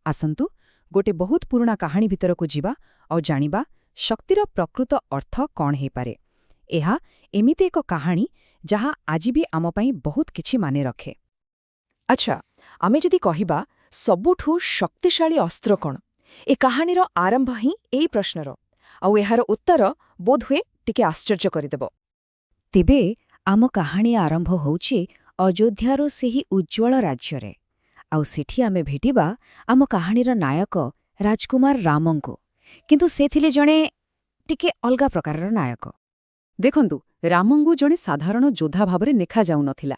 ଆସନ୍ତୁ ଗୋଟେ ବହୁତ ପୁରୁଣା କାହାଣୀ ଭିତରକୁ ଯିବା ଆଉ ଜାଣିବା ଶକ୍ତିର ପ୍ରକୃତ ଅର୍ଥ କ'ଣ ହେଇପାରେ। ଏହା ଏମିତି ଏକ କାହାଣୀ ଯାହା ଆଜି ବି ଆମ ପାଇଁ ବହୁତ କିଛି ମାନେ ରଖେ। ଆଚ୍ଛା, ଆମେ ଯଦି କହିବା ସବୁଠୁ ଶକ୍ତିଶାଳୀ ଅସ୍ତ୍ର କ'ଣ? ଏ କାହାଣୀର ଆରମ୍ଭ ହିଁ ଏଇ ପ୍ରଶ୍ନର, ଆଉ ଏହାର ଉତ୍ତର ବୋଧହୁଏ ଟିକେ ଆଶ୍ଚର୍ଯ୍ୟ କରିଦେବ। ତେବେ ଆମ କାହାଣୀ ଆରମ୍ଭ ହେଉଛି ଅଯୋଧ୍ୟାର ସେହି ଉଜ୍ଜ୍ୱଳ ରାଜ୍ୟରେ, ଆଉ ସେଠି ଆମେ ଭେଟିବା ଆମ କାହାଣୀର ନାୟକ ରାଜକୁମାର ରାମଙ୍କୁ। କିନ୍ତୁ ସେ ଥିଲେ ଜଣେ ଟିକେ ଅଲଗା ପ୍ରକାରର ନାୟକ। ଦେଖନ୍ତୁ, ରାମଙ୍କୁ ଜଣେ ସାଧାରଣ ଯୋଦ୍ଧା ଭାବରେ ଦେଖାଯାଉନଥିଲା।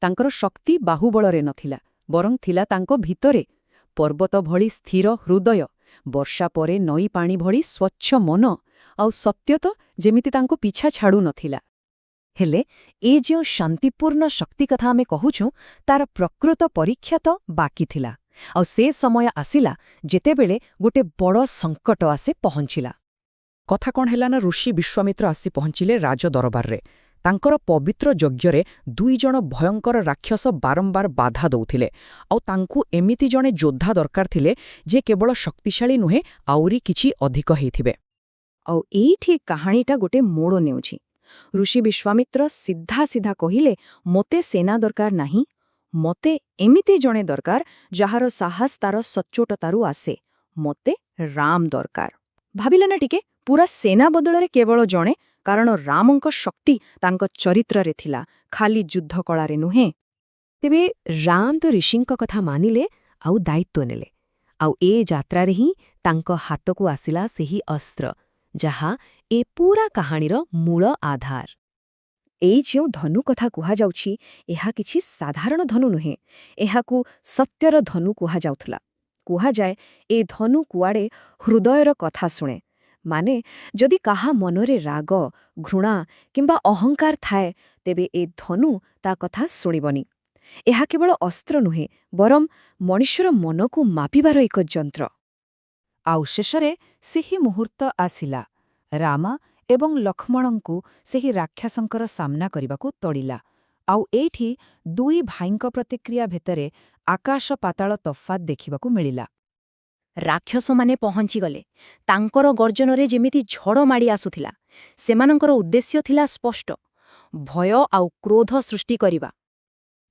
ତାଙ୍କର ଶକ୍ତି ବାହୁବଳରେ ନଥିଲା, ବରଂ ଥିଲା ତାଙ୍କ ଭିତରେ। ପର୍ବତ ଭଳି ସ୍ଥିର ହୃଦୟ, ବର୍ଷା ପରେ ନଈ ପାଣି ଭଳି ସ୍ୱଚ୍ଛ ମନ, ଆଉ ସତ୍ୟ ତ ଯେମିତି ତାଙ୍କୁ ପିଛା ଛାଡ଼ୁନଥିଲା। ହେଲେ ଏ ଯେଉଁ ଶାନ୍ତିପୂର୍ଣ୍ଣ ଶକ୍ତି କଥା ଆମେ କହୁଛୁ, ତାର ପ୍ରକୃତ ପରୀକ୍ଷା ତ ବାକି ଥିଲା। ଆଉ ସେ ସମୟ ଆସିଲା ଯେତେବେଳେ ଗୋଟେ ବଡ଼ ସଙ୍କଟ ଆସି ପହଞ୍ଚିଲା। କଥା କ'ଣ ହେଲା ନା, ଋଷି ବିଶ୍ୱାମିତ୍ର ଆସି ପହଞ୍ଚିଲେ ରାଜ ଦରବାରରେ। ତାଙ୍କର ପବିତ୍ର ଯଜ୍ଞରେ ଦୁଇ ଜଣ ଭୟଙ୍କର ରାକ୍ଷସ ବାରମ୍ବାର ବାଧା ଦଉଥିଲେ, ଆଉ ତାଙ୍କୁ ଏମିତି ଜଣେ ଯୋଦ୍ଧା ଦରକାର ଥିଲେ ଯେ କେବଳ ଶକ୍ତିଶାଳୀ ନୁହେଁ, ଆହୁରି କିଛି ଅଧିକ ହେଇଥିବେ। ଆଉ ଏଇଠି କାହାଣୀଟା ଗୋଟେ ମୋଡ଼ ନେଉଛି। ଋଷି ବିଶ୍ୱାମିତ୍ର ସିଧା ସିଧା କହିଲେ, ମୋତେ ସେନା ଦରକାର ନାହିଁ, ମୋତେ ଏମିତି ଜଣେ ଦରକାର ଯାହାର ସାହସ ତାର ସଚ୍ଚୋଟତାରୁ ଆସେ। ମୋତେ ରାମ ଦରକାର। ଭାବିଲେ ନା ଟିକେ, ପୁରା ସେନା ବଦଳରେ କେବଳ ଜଣେ, କାରଣ ରାମଙ୍କ ଶକ୍ତି ତାଙ୍କ ଚରିତ୍ରରେ ଥିଲା, ଖାଲି ଯୁଦ୍ଧ କଳାରେ ନୁହେଁ। ତେବେ ରାମ ତ ଋଷିଙ୍କ କଥା ମାନିଲେ ଆଉ ଦାୟିତ୍ୱ ନେଲେ। ଆଉ ଏ ଯାତ୍ରାରେ ହିଁ ତାଙ୍କ ହାତକୁ ଆସିଲା ସେହି ଅସ୍ତ୍ର, ଯାହା ଏ ପୁରା କାହାଣୀର ମୂଳ ଆଧାର। ଏଇ ଯେଉଁ ଧନୁ କଥା କୁହାଯାଉଛି, ଏହା କିଛି ସାଧାରଣ ଧନୁ ନୁହେଁ। ଏହାକୁ ସତ୍ୟର ଧନୁ କୁହାଯାଉଥିଲା। କୁହାଯାଏ ଏ ଧନୁ କୁଆଡ଼େ ହୃଦୟର କଥା ଶୁଣେ। ମାନେ ଯଦି କାହା ମନରେ ରାଗ, ଘୃଣା କିମ୍ବା ଅହଙ୍କାର ଥାଏ, ତେବେ ଏ ଧନୁ ତା କଥା ଶୁଣିବନି। ଏହା କେବଳ ଅସ୍ତ୍ର ନୁହେଁ, ବରଂ ମଣିଷର ମନକୁ ମାପିବାର ଏକ ଯନ୍ତ୍ର। ଆଉ ଶେଷରେ ସେହି ମୁହୂର୍ତ୍ତ ଆସିଲା। ରାମ ଏବଂ ଲକ୍ଷ୍ମଣଙ୍କୁ ସେହି ରାକ୍ଷସଙ୍କର ସାମ୍ନା କରିବାକୁ ପଡ଼ିଲା। ଆଉ ଏଇଠି ଦୁଇ ଭାଇଙ୍କ ପ୍ରତିକ୍ରିୟା ଭିତରେ ଆକାଶ ପାତାଳ ତଫାତ୍ ଦେଖିବାକୁ ମିଳିଲା। ରାକ୍ଷସମାନେ ପହଞ୍ଚିଗଲେ। ତାଙ୍କର ଗର୍ଜନରେ ଯେମିତି ଝଡ଼ ମାଡ଼ି ଆସୁଥିଲା। ସେମାନଙ୍କର ଉଦ୍ଦେଶ୍ୟ ଥିଲା ସ୍ପଷ୍ଟ, ଭୟ ଆଉ କ୍ରୋଧ ସୃଷ୍ଟି କରିବା।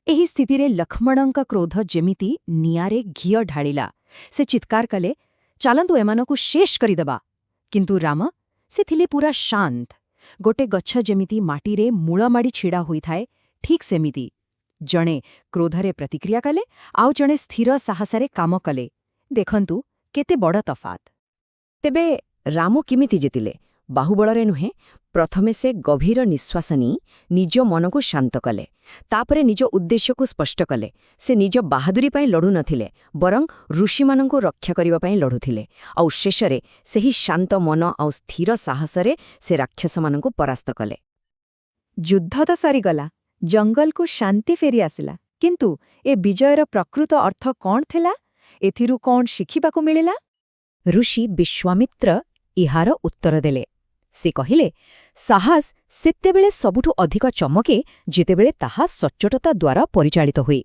ଏହି ସ୍ଥିତିରେ ଲକ୍ଷ୍ମଣଙ୍କ କ୍ରୋଧ ଯେମିତି ନିଆଁରେ ଘିଅ ଢାଳିଲା। ସେ ଚିତ୍କାର କଲେ, ଚାଲନ୍ତୁ, ଏମାନଙ୍କୁ ଶେଷ କରିଦେବା। କିନ୍ତୁ ରାମ, ସେ ଥିଲେ ପୁରା ଶାନ୍ତ। ଗୋଟେ ଗଛ ଯେମିତି ମାଟିରେ ମୂଳ ମାଡ଼ି ଛିଡ଼ା ହୋଇଥାଏ, ଠିକ୍ ସେମିତି। ଜଣେ କ୍ରୋଧରେ ପ୍ରତିକ୍ରିୟା କଲେ, ଆଉ ଜଣେ ସ୍ଥିର ସାହସରେ କାମ କଲେ। ଦେଖନ୍ତୁ କେତେ ବଡ଼ ତଫାତ୍। ତେବେ ରାମ କେମିତି ଜିତିଲେ? ବାହୁବଳରେ ନୁହେଁ। ପ୍ରଥମେ ସେ ଗଭୀର ନିଶ୍ୱାସ ନେଇ ନିଜ ମନକୁ ଶାନ୍ତ କଲେ। ତାପରେ ନିଜ ଉଦ୍ଦେଶ୍ୟକୁ ସ୍ପଷ୍ଟ କଲେ। ସେ ନିଜ ବାହାଦୁରୀ ପାଇଁ ଲଢ଼ୁନଥିଲେ, ବରଂ ଋଷିମାନଙ୍କୁ ରକ୍ଷା କରିବା ପାଇଁ ଲଢ଼ୁଥିଲେ। ଆଉ ଶେଷରେ ସେହି ଶାନ୍ତ ମନ ଆଉ ସ୍ଥିର ସାହସରେ ସେ ରାକ୍ଷସମାନଙ୍କୁ ପରାସ୍ତ କଲେ। ଯୁଦ୍ଧ ତ ସରିଗଲା, ଜଙ୍ଗଲକୁ ଶାନ୍ତି ଫେରି ଆସିଲା। କିନ୍ତୁ ଏ ବିଜୟର ପ୍ରକୃତ ଅର୍ଥ କ'ଣ ଥିଲା? ଏଥିରୁ କ'ଣ ଶିଖିବାକୁ ମିଳିଲା? ଋଷି ବିଶ୍ୱାମିତ୍ର ଏହାର ଉତ୍ତର ଦେଲେ। ସେ କହିଲେ, ସାହସ ସେତେବେଳେ ସବୁଠୁ ଅଧିକ ଚମକେ ଯେତେବେଳେ ତାହା ସଚ୍ଚୋଟତା ଦ୍ୱାରା ପରିଚାଳିତ ହୁଏ।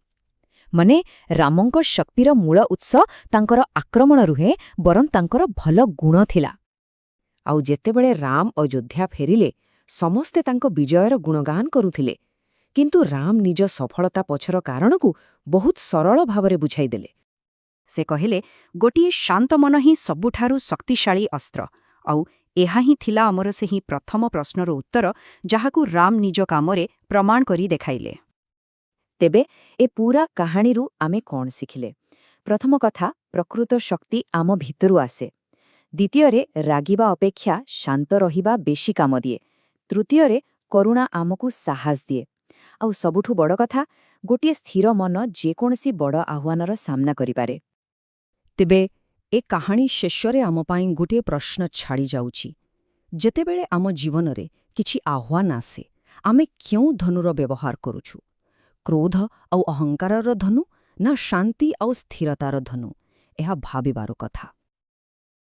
ମାନେ ରାମଙ୍କ ଶକ୍ତିର ମୂଳ ଉତ୍ସ ତାଙ୍କର ଆକ୍ରମଣ ନୁହେଁ, ବରଂ ତାଙ୍କର ଭଲ ଗୁଣ ଥିଲା। ଆଉ ଯେତେବେଳେ ରାମ ଅଯୋଧ୍ୟା ଫେରିଲେ, ସମସ୍ତେ ତାଙ୍କ ବିଜୟର ଗୁଣଗାନ କରୁଥିଲେ। କିନ୍ତୁ ରାମ ନିଜ ସଫଳତା ପଛର କାରଣକୁ ବହୁତ ସରଳ ଭାବରେ ବୁଝାଇଦେଲେ। ସେ କହିଲେ, ଗୋଟିଏ ଶାନ୍ତ ମନ ହିଁ ସବୁଠାରୁ ଶକ୍ତିଶାଳୀ ଅସ୍ତ୍ର। ଆଉ ଏହା ହିଁ ଥିଲା ଆମର ସେହି ପ୍ରଥମ ପ୍ରଶ୍ନର ଉତ୍ତର, ଯାହାକୁ ରାମ ନିଜ କାମରେ ପ୍ରମାଣ କରି ଦେଖାଇଲେ। ତେବେ ଏ ପୁରା କାହାଣୀରୁ ଆମେ କ'ଣ ଶିଖିଲେ? ପ୍ରଥମ କଥା, ପ୍ରକୃତ ଶକ୍ତି ଆମ ଭିତରୁ ଆସେ। ଦ୍ୱିତୀୟରେ, ରାଗିବା ଅପେକ୍ଷା ଶାନ୍ତ ରହିବା ବେଶୀ କାମ ଦିଏ। ତୃତୀୟରେ, କରୁଣା ଆମକୁ ସାହସ ଦିଏ। ଆଉ ସବୁଠୁ ବଡ଼ କଥା, ଗୋଟିଏ ସ୍ଥିର ମନ ଯେକୌଣସି ବଡ଼ ଆହ୍ୱାନର ସାମ୍ନା କରିପାରେ। ତେବେ ଏ କାହାଣୀ ଶେଷରେ ଆମ ପାଇଁ ଗୋଟିଏ ପ୍ରଶ୍ନ ଛାଡ଼ି ଯାଉଛି। ଯେତେବେଳେ ଆମ ଜୀବନରେ କିଛି ଆହ୍ୱାନ ଆସେ, ଆମେ କେଉଁ ଧନୁର ବ୍ୟବହାର କରୁଛୁ? କ୍ରୋଧ ଆଉ ଅହଙ୍କାରର ଧନୁ ନା ଶାନ୍ତି ଆଉ ସ୍ଥିରତାର ଧନୁ? ଏହା ଭାବିବାର କଥା।